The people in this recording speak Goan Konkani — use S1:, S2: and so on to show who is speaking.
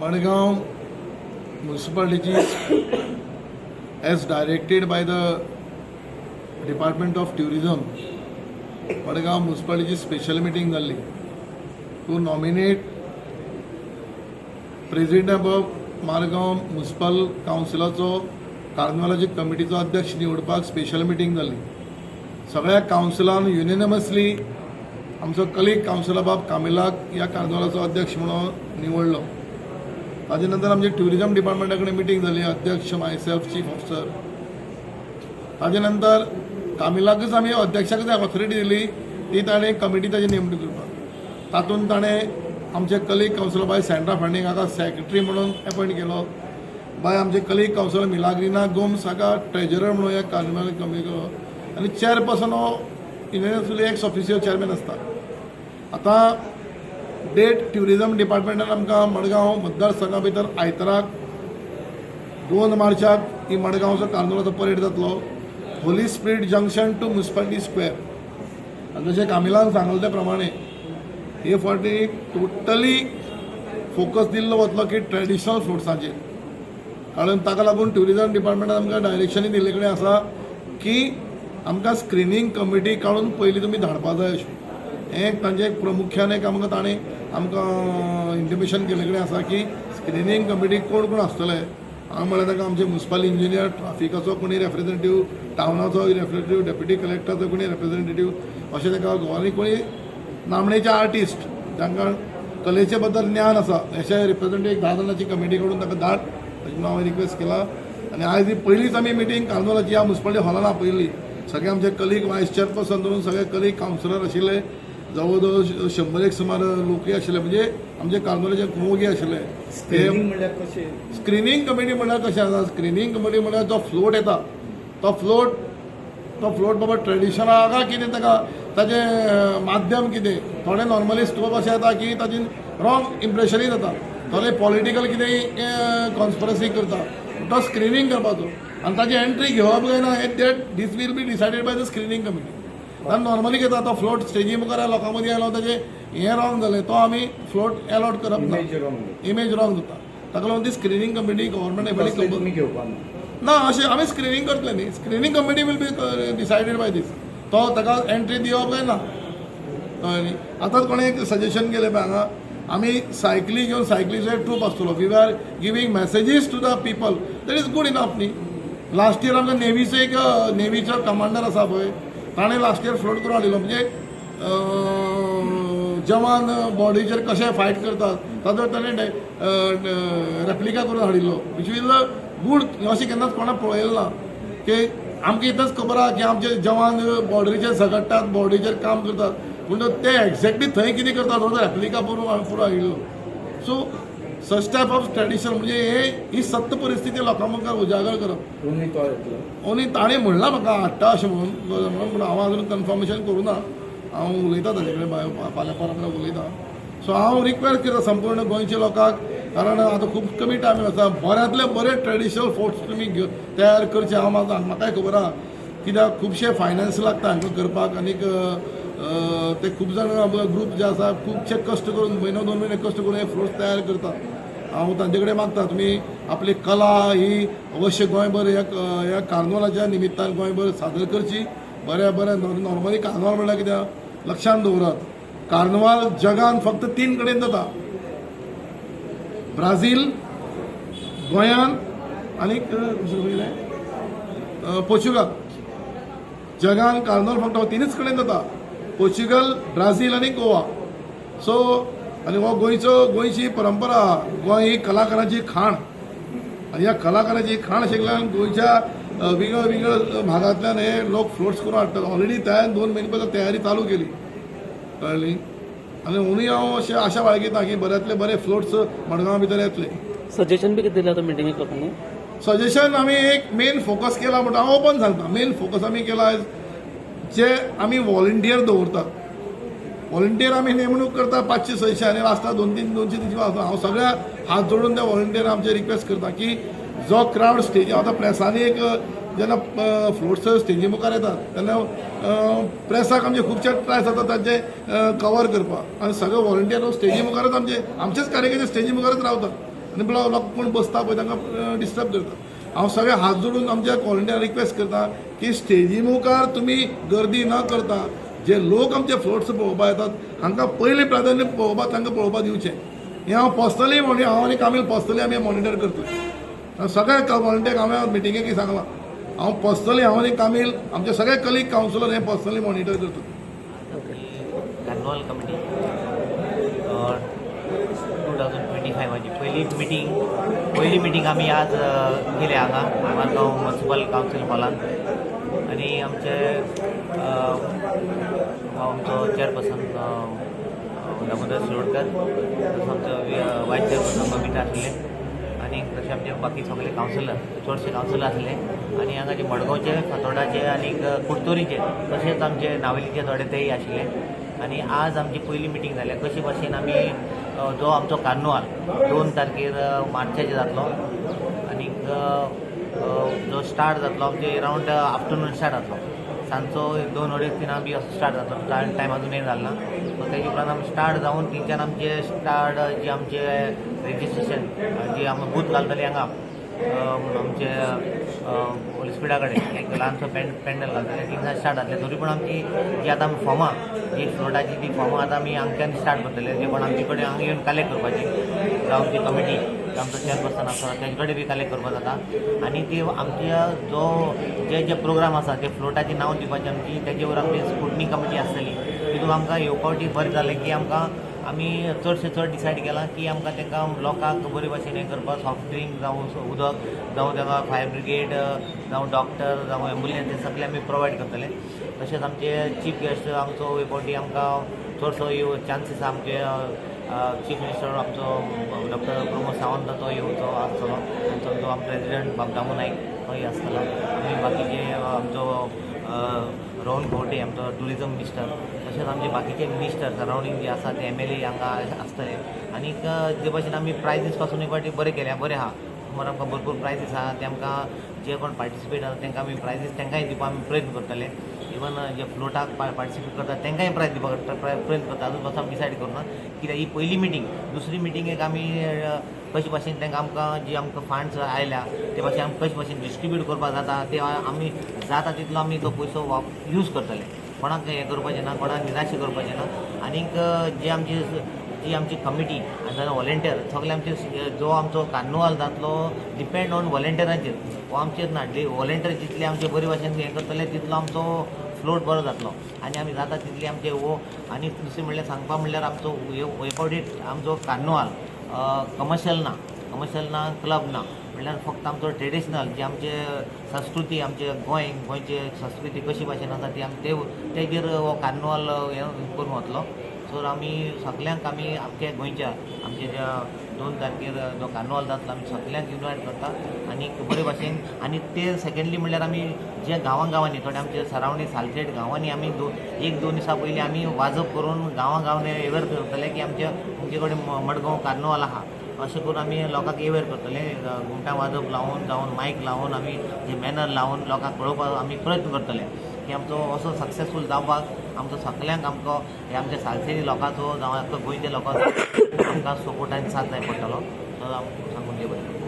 S1: Madgaon मुन्सिपालिटीची, as directed by the Department of Tourism, Madgaon मुन्सिपालिटीची special meeting जाल्ली to nominate president of Margao municipal कावन्सिलाचो, कार्निवालाची कमिटीचो अध्यक्ष निवडपाक स्पेशल मिटींग जाली. सगळ्या कावन्सिलान युनिनमसली आमचो कलीग कावन्सिलर बाब कामिलाक ह्या कार्निवालाचो अध्यक्ष म्हणून निवडलो. ताजे नंतर आमची ट्युरिजम डिपार्टमेंटा कडेन मिटींग जाली, अध्यक्ष, मायसेल्फ, चीफ ऑफिसर. ताजे नंतर कामिलाकच आमी, अध्यक्षाकच ऑथॉरिटी दिली ती ताणें कमिटी ताजी नेमणूक करपाक. तातूंत ताणें आमचे कलीग कावन्सिलर बाय सँड्रा फर्नांडीस हाका सेक्रेटरी म्हणून एपॉयंट केलो. बाय आमचे कलीग कावन्सिलर मिलाग्रिना गोम्स हाका ट्रेजरर म्हणून ह्या कार्निवाल कमिटी केलो आनी चेअरपर्सन हो युनिव्हर्सिटी एक्स ऑफिशियल चेअरमॅन आसता. आतां डेट ट्युरिजम डिपार्टमेंटान आमकां मडगांव मतदारसंघा भितर आयताराक 2 मार्चाक ही मडगांवचो कार्निवालाचो परेड जातलो, Holy Spirit Junction to Municipality Square. आनी जशें कामिलान सांगलें त्या प्रमाणे हे फावटी टोटली फोकस दिल्लो वतलो की ट्रेडिशनल फ्लोट्सांचेर, कारण ताका लागून ट्युरिजम डिपार्टमेंटान आमकां डायरेक्शनूय दिल्ले कडेन आसा की आमकां स्क्रिनींग कमिटी काडून पयलीं तुमी धाडपा जाय अशें. हें एक तांचें एक प्रामुख्यान एक आमकां ताणें आमकां इंटिमेशन केल्ले कडेन आसा की स्क्रिनींग कमिटी कोण कोण आसतले. हांवें म्हळ्यार ताका आमचे मुन्सिपल इंजिनियर, ट्राफिकाचो कोणी रेप्रेझेंटेटीव, टावनाचो रेप्रेझेंटेटीव, डेप्युटी कलेक्टराचो कोणी रेप्रेझेंटेटीव, अशें ताका आनी कोणी नामनेचे आर्टिस्ट जांकां कलेचे बद्दल ज्ञान आसा, अशे रिप्रेझेंटेटीव एक 10 जाणांची कमिटी काडून ताका धाड अशें म्हणून हांवें रिक्वेस्ट केला. आनी आयज ही पयलीच आमी मिटींग कार्नवलाची ह्या मुन्सिपालिटी हॉलान आपयल्ली. सगळे आमचे कलीग वायस चेअरपर्सन धरून सगळे कलीग कावन्सिलर आशिल्ले, जवळ जवळ 100 एक सुमार लोकूय आशिल्ले, म्हणजे आमचे कार्नवलाचे मोगी आशिल्ले ते.
S2: स्क्रिनींग म्हणल्यार कशें?
S1: स्क्रिनींग कमिटी म्हणल्यार कशें आसा, स्क्रिनींग कमिटी म्हणल्यार जो फ्लोट येता तो फ्लोट बाबा ट्रेडिशनल काय कितें, ताका ताजें माध्यम कितें. थोडे नॉर्मली स्कोप अशें येता की ताजें रॉंग इम्प्रेशनूय जाता, थोडे पॉलिटिकल कितेंय कॉन्स्परसी करता. तो स्क्रिनींग करपाचो आनी ताजी एंट्री घेवप काय ना हें that this will be decided by the screening committee. कारण नॉर्मली कितें, तो फ्लोट स्टेजी मुखार लोकां मदीं आयलो, ताजें हें रॉंग जालें, तो आमी फ्लोट एलॉट करप ना.
S2: Image wrong.
S1: इमेज रॉंग जाता. ताका लागून ती स्क्रिनींग कमिटी गव्हर्मेंट
S2: कसले तुमी घेवपा ना?
S1: ना, अशें आमी स्क्रिनींग करतले न्ही. Screening committee will be decided by this, तो ताका एंट्री दिवप काय ना, कळ्ळें न्ही? आतांच कोणें एक सजेशन केलें पळय, हांगा आमी सायकली घेवन सायकलीचो एक ट्रूप आसतलो. We are giving messages to the people, that is good enough न्ही? लास्ट इयर आमकां नेवीचो एक, नेवीचो कमांडर आसा पळय, ताणें लास्ट इयर फ्लोट करून हाडिल्लो, म्हणजे जवान बॉर्डरीचेर कशे फायट करतात ताचो ताणें रेप्लिका करून हाडिल्लो, which is good. अशें केन्नाच कोणाक पळयलें ना की आमकां इतलेंच खबर आहा की आमचे जवान बॉर्डरीचेर झगडटात, बॉर्डरीचेर काम करतात, पूण ते एक्झॅक्टली थंय कितें करतात हो रेप्लिका करून फुडें हाडिल्लो. So such type of tradition, म्हणजे हे ही सत्य परिस्थिती लोकां मुखार उजागर करप.
S2: दोनूय तो येतलो?
S1: ओनी ताणें म्हणलां म्हाका हाडटा अशें म्हणून, पूण हांव अजून कन्फर्मेशन करूं ना. हांव उलयतां ताजे कडेन, फाल्यां परां कडेन उलयतां. सो हांव रिक्वेस्ट करता संपूर्ण गोंयच्या लोकांक, कारण आतां खूब कमी टायम आसा. बऱ्यांतले बरे ट्रेडिशनल फ्लोट्स तुमी तयार करचे. हांव म्हाकाय खबर आहा कित्याक खुबशे फायनान्स लागता हांकां करपाक आनीक ते खूब जाण ग्रूप जे आसा, खुबशे कश्ट करून, म्हयनो 2 म्हयने कश्ट करून हे फ्लोट्स तयार करता. हांव तांचे कडेन मागता, तुमी आपली कला ही अवश्य गोंयभर ह्या ह्या कार्नवालाच्या निमित्तान गोंयभर सादर करची. बऱ्या बऱ्या नॉर्मली कार्नवाल म्हणल्यार कितें लक्षांत दवरात, कार्नवाल जगान फक्त तीन कडेन जाता, ब्राझील, गोंयान आनीक दुसरें खंय? पोर्चुगल. जगान कार्नवाल फक्त तिनूच कडेन जाता, पोर्चुगल, ब्राझील आनी गोवा. सो आनी हो गोंयचो, गोंयची परंपरा, गोंय ही कलाकारांची खाण आनी ह्या कलाकारांची खाण आशिल्ल्यान गोंयच्या विंगड विंगड भागांतल्यान हे लोक फ्लोट्स करून हाडटात. ऑलरेडी तयार 2 म्हयने पयलीं तयारी चालू केली, कळ्ळी? आनी हुनूय हांव अशें आशा बाळगिता की बऱ्यांतले बरे फ्लोट्स मडगांव भितर येतले.
S3: सजेशन बी कितें दिलें आतां मिटिंगेक लोकांनी?
S1: सजेशन आमी एक मेन फोकस केला म्हणटा, हांव ओपन सांगता, मेन फोकस आमी केला जे आमी व्हॉलंटियर दवरतात. व्हॉलंटियर आमी नेमणूक करता 500 600 आनी आसता दोन तीन, 200 300 आसता. हांव सगळ्या हात जोडून त्या व्हॉलंटियर आमचे रिक्वेस्ट करता की जो क्रावड स्टेजी, आतां प्रेसांनी एक जेन्ना फ्लोट्स स्टेजी मुखार येतात तेन्ना प्रेसाक आमचे खुबशे ट्राय जाता तांचे कवर करपाक आनी सगळे व्हॉलंटियर स्टेजी मुखारच, आमचे आमचेच कार्यकर्ते स्टेजी मुखारच रावतात. आनी लोक कोण बसता पळय तांकां डिस्टर्ब करता. हांव सगळे हात जोडून आमच्या व्हॉलंटियर रिक्वेस्ट करता की स्टेजी मुखार तुमी गर्दी न करता जे लोक आमचे फ्लोट्स पळोवपाक येतात हांकां पयलें प्राधान्य पळोवपाक, तांकां पळोवपाक दिवचें. हें हांव पर्सनली म्हणून, हांव आनी कामील पर्सनली आमी मॉनिटर करतले. सगळे व्हॉलंटियर हांवें मिटिंगेक सांगलां, हांव पर्सनली, हांव आनी कामील, आमचे सगळे कलीग कावन्सिलर हें पर्सनली मॉनिटर करतले.
S4: कार्नवाल कमिटी 2025आची पयली मिटींग, पयली मिटींग आमी आज केल्या हांगा मारगांव म्युनिसिपल कावन्सील हॉलान. आनी आमचे आमचो चेअरपर्सन दामोदर शिरोडकर, तसो आमचो वायस चेअरपर्सन बबिता आसले आनी तशे आमचे बाकी सगळे कावन्सिलर, चडशे कावन्सिलर आसले. आनी हांगा जे मडगांवचे, फातोर्डाचे आनी कुडतोरीचे, तशेंच आमचे नावेलीचे थोडे तेय आशिल्ले. आनी आज आमची पयली मिटींग जाल्या, कशे भाशेन आमी जो आमचो कार्नुवाल 2 तारखेर मार्चाचे जातलो आनीक जो स्टार्ट जातलो आमचे अरावंड आफ्टरनून स्टार्ट जातलो, सांजचो 2 अडेच 3 बी असो स्टार्ट जातलो. टायम अजून हे जालो ना. सो तेजे उपरांत आमी स्टार्ट जावन थंयच्यान आमचे स्टार्ट जे आमचे रेजिस्ट्रेशन जी आमी बूथ घालतले हांगा आमचे होली कडेन एक ल्हानसो पेंडल घालतले, थिंगसान स्टार्ट जातले. तरी पूण आमची जी आतां आमी फॉर्मां जी फ्लोटाची ती फॉर्मां आतां आमी हांगच्यान स्टार्ट करतले, जे कोण आमचे कडेन हांगा येवन कलेक्ट करपाची, जावं आमची कमिटी, आमचो चेअरपर्सन आसा तेजे कडेन बी कलेक्ट करपाक जाता. आनी ती आमच्या जो जे जे प्रोग्राम आसा ते फ्लोटाची नांव दिवपाची आमची, तेजेवर आमची स्क्रुटनी कमिटी आसतली. तितून आमकां ह्यो फावटी बरें जालें की आमकां आमी चडशें चड डिसायड केलां की आमकां तांकां लोकांक बरे भाशेन हें करपाक सॉफ्ट ड्रिंक जावं उदक जावं तांकां फायर ब्रिगेड जावं डॉक्टर जावं एम्बुलन्स हे सगळे आमी प्रोवायड करतले. तशेंच आमचे चीफ गेस्ट आमचो हे फावटी आमकां चडसो येव चान्सीस आमचे चीफ मिनिस्टर आमचो डॉक्टर प्रमोद सावंत तो येवचो आसतलो. आमचो जो प्रेजिडंट बाब दामू नायक तोय आसतलो. आनी बाकीचे आमचो रोहन खंवटे आमचो टुरिजम मिनिस्टर, तशेंच आमचे बाकीचे मिनिस्टर सरावंडींग जे आसा ते एमएलए हांगा आसतले. आनीक जे भाशेन आमी प्रायजीस पासून एक फावटी बरें केल्या, बरें आहा. सुमार आमकां भरपूर प्रायजीस आहा. ते आमकां जे कोण पार्टिसिपेट आसा तांकां आमी प्रायजीस तांकांय दिवपाक आमी प्रयत्न करतले. इवन जे फ्लोटाक पार्टिसिपेट करता तांकांय प्रायज दिवपाक प्रयत्न करता. अजून पासून आमी डिसायड करूं ना, कित्याक ही पयली मिटींग. दुसरी मिटिंगेक आमी कशे भाशेन तांकां आमकां जी आमकां फंड्स आयल्या ते भाशेन आमी कशे भाशेन डिस्ट्रिब्यूट करपाक जाता ते आमी जाता तितलो आमी तो पयसो यूज करतले. कोणाक हें करपाचें ना, कोणाक निराशे करपाचें ना. आनीक जे आमची जी आमची कमिटी आनी व्हॉलेंटियर सगळे आमचे, जो आमचो कार्नुवाल जातलो डिपेंड ऑन व्हॉलेंटियरांचेर, हो आमचेर ना. व्हॉलेंटियर जितले आमचे बरे भाशेन हें करतले तितलो आमचो फ्लोट बरो जातलो आनी आमी जाता तितली आमचे हो. आनी दुसरें म्हणल्यार सांगपा म्हणल्यार आमचो हे फावटी आमचो कार्नुवाल कमर्शियल ना, कमर्शियल ना, क्लब ना, म्हणल्यार फक्त आमचो ट्रेडिशनल जी आमचे संस्कृती, आमचे गोंय गोंयचे संस्कृती कशी भाशेन आसा ती आमी ते तेजेर हो कार्नुवाल हें करून वतलो. सो आमी सगल्यांक आमी आमच्या गोंयच्या आमच्या ज्या 2 तारखेर जो कार्नुवाल जातलो आमी सगल्यांक इनवायट करता आनी बरे भाशेन. आनी ते सेकेंडली म्हणल्यार आमी जे गांवां गांवांनी थोडे आमचे सरावंडींग सालसेट गांवांनी आमी एक दोन दिसां पयलीं आमी वाजप करून गांवां गांवांनी अवेर करतले की आमच्या तुमचे कडेन मडगांव कार्नुवाल आहा, अशें करून आमी लोकांक अवेर करतले. घुमटां वाजप लावन जावन मायक लावन आमी जे बॅनर लावन लोकांक कळोवपाक आमी प्रयत्न करतले की आमचो असो सक्सेसफूल जावपाक आमचो सगल्यांक आमकां हे आमच्या सालसेरी लोकांचो जावं आख्खा गोंयच्या लोकांचो आमकां सपोर्ट आनी साथ जाय पडटलो. सो आमकां सांगून दे बरें.